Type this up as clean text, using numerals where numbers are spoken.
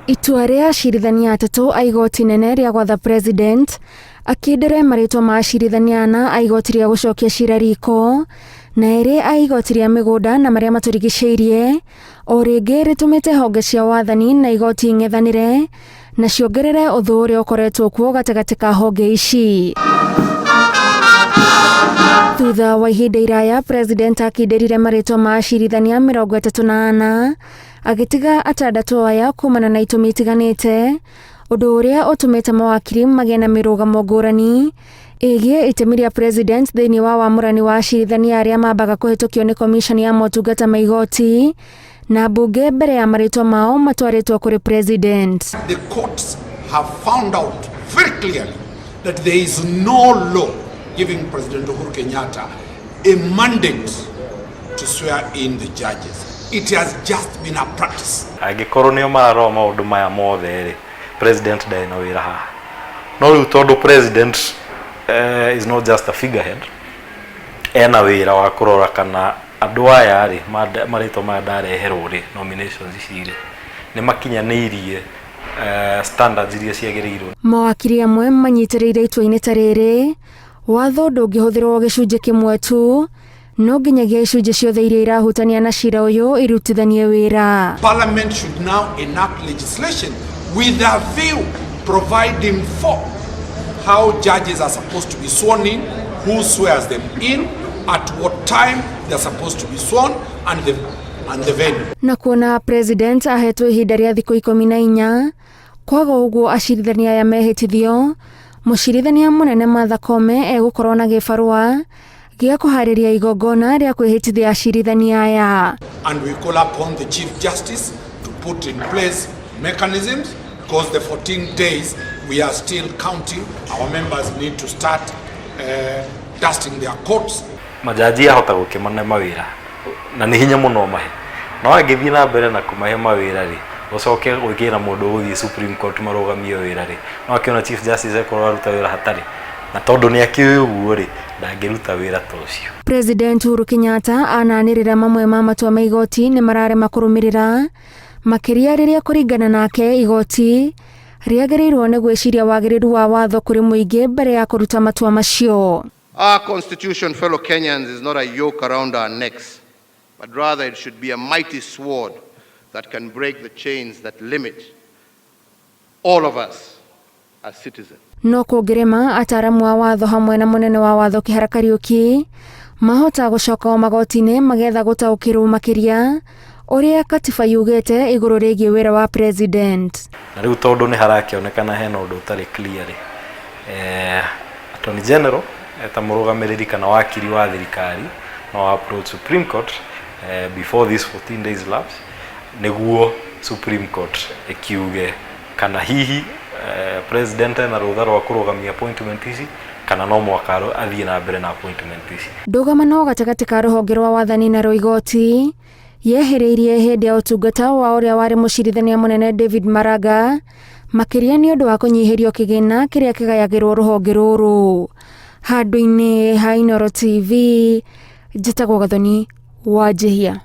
Itua rĩa acirithania atatũ a igoti nene rĩa gwatha President akindĩre marĩtwa ma acirithania ana a igoti rĩa gũcokia cira riko na erĩ a igoti rĩa mĩgũnda na marĩa matũrigicĩirie o rĩngĩ rĩtũmĩte honge cia wathani na igoti ing'ethanĩre na ciongerere ũthũ ũrĩa ũkoretwo kuo gatagatĩ ka honge ici. Thutha wa ihinda iraya, President akindĩrire marĩtwa ma acirithania 34 agĩtiga atandatũ aya kumana na itũmi itiganĩte, ũndũ ũrĩa ũtũmĩte mawakiri magĩe na mĩrũgamo ngũrani ĩgiĩ itemi rĩa President thĩinĩ wa wamũrani wa acirithania arĩa mambaga kũhĩtũkio nĩ Commission ya motungata ma igoti na mbunge mbere ya marĩtwa mao matwarĩtwo kũrĩ President. The courts have found out very clearly that there is no law giving President Uhuru Kenyatta a mandate to swear in the judges. It has just been a practice. Angĩkorwo nĩo mararora maũndũ maya mothe rĩ, President ndarĩ na wĩra haha. No rĩu tondũ President is not just a figurehead, ena wĩra wa kũrora kana andũ aya rĩ, marĩtwa maya ndareherwo rĩ, nominations ici rĩ, nĩ makinyanĩirie standards iria ciagĩrĩirwo. Mawakiri amwe manyitĩrĩire itua-inĩ ta rĩrĩ, watho ndũngĩhũthĩrwo gĩcunjĩ kĩmwe tu, no nginyagia icunjĩ ciothe iria irahutania na cira ũyũ irutithanie wĩra. Parliament should now enact legislation with a view providing for how judges are supposed to be sworn in, who swears them in, at what time they're supposed to be sworn, and the venue. Na kuona President ahetwo ihinda rĩa thikũ 14 kwaga ũguo acirithania aya mehĩtithio, mũcirithania mũnene Martha Koome egũkorwo na gĩbarũa gĩa kũharĩria igongona rĩa kwĩhĩtithia acirithania aya. And we call upon the Chief Justice to put in place mechanisms, because the 14 days we are still counting. Our members need to start dusting their coats. Majaji ahota gũkĩmane mawĩra na nĩ hinya mũno mahe, no angĩthiĩ na mbere na kũmahe mawĩra rĩ, ũcoke gwĩkĩra mũndũ ũgũthiĩ Supreme Court marũgamie wĩra rĩ, no akĩona Chief Justice ekorwo aruta wĩra hatarĩ na tondũ nĩ akĩũĩ ũguo rĩ, ndangĩruta wĩra ta ũcio. President Uhuru Kenyatta ananĩrĩra mamwe ma matua ma igoti nĩ mararema kũrũmĩrĩra, makĩria rĩrĩa kũringana nake igoti rĩagĩrĩirwo nĩ gwĩciria wagĩrĩru wa watho kũrĩ mũingĩ mbere ya kũruta matua macio. Our constitution, fellow Kenyans, is not a yoke around our necks, but rather it should be a mighty sword that can break the chains that limit all of us as citizens. No kũngĩrema, ataramu a watho hamwe na mũnene wa watho Kĩhara Kariũki mahota gũcoka o magoti-inĩ magetha gũtaũkĩrwo makĩria ũrĩa katiba yugĩte igũrũ rĩgiĩ wĩra wa President. Na rĩu tondũ nĩ harakĩonekana hena ũndũ ũtarĩ clear rĩ, Attorney General eta mũrũgamĩrĩri kana wakiri wa thirikari no approach Supreme Court before these 14 days lapse, nĩguo Supreme Court ĩkiuge kana hihi President ena rũtha rwa kũrũgamia appointment ici kana no mwaka athiĩ na mbere na appointment ici. Ndũgamano gatagatĩ ka rũhonge rwa wathani na rwa igoti yehereirie hĩndĩ ya ũtungata wa ũrĩa warĩ mũcirithania mũnene David Maraga, makĩria nĩ ũndũ wa kũnyihĩrio kĩgĩna kĩrĩa kĩgayagĩrwo rũhonge rũrũ. Handũ-inĩ ha Inooro TV, njĩtagwo Gathoni wa Njihia.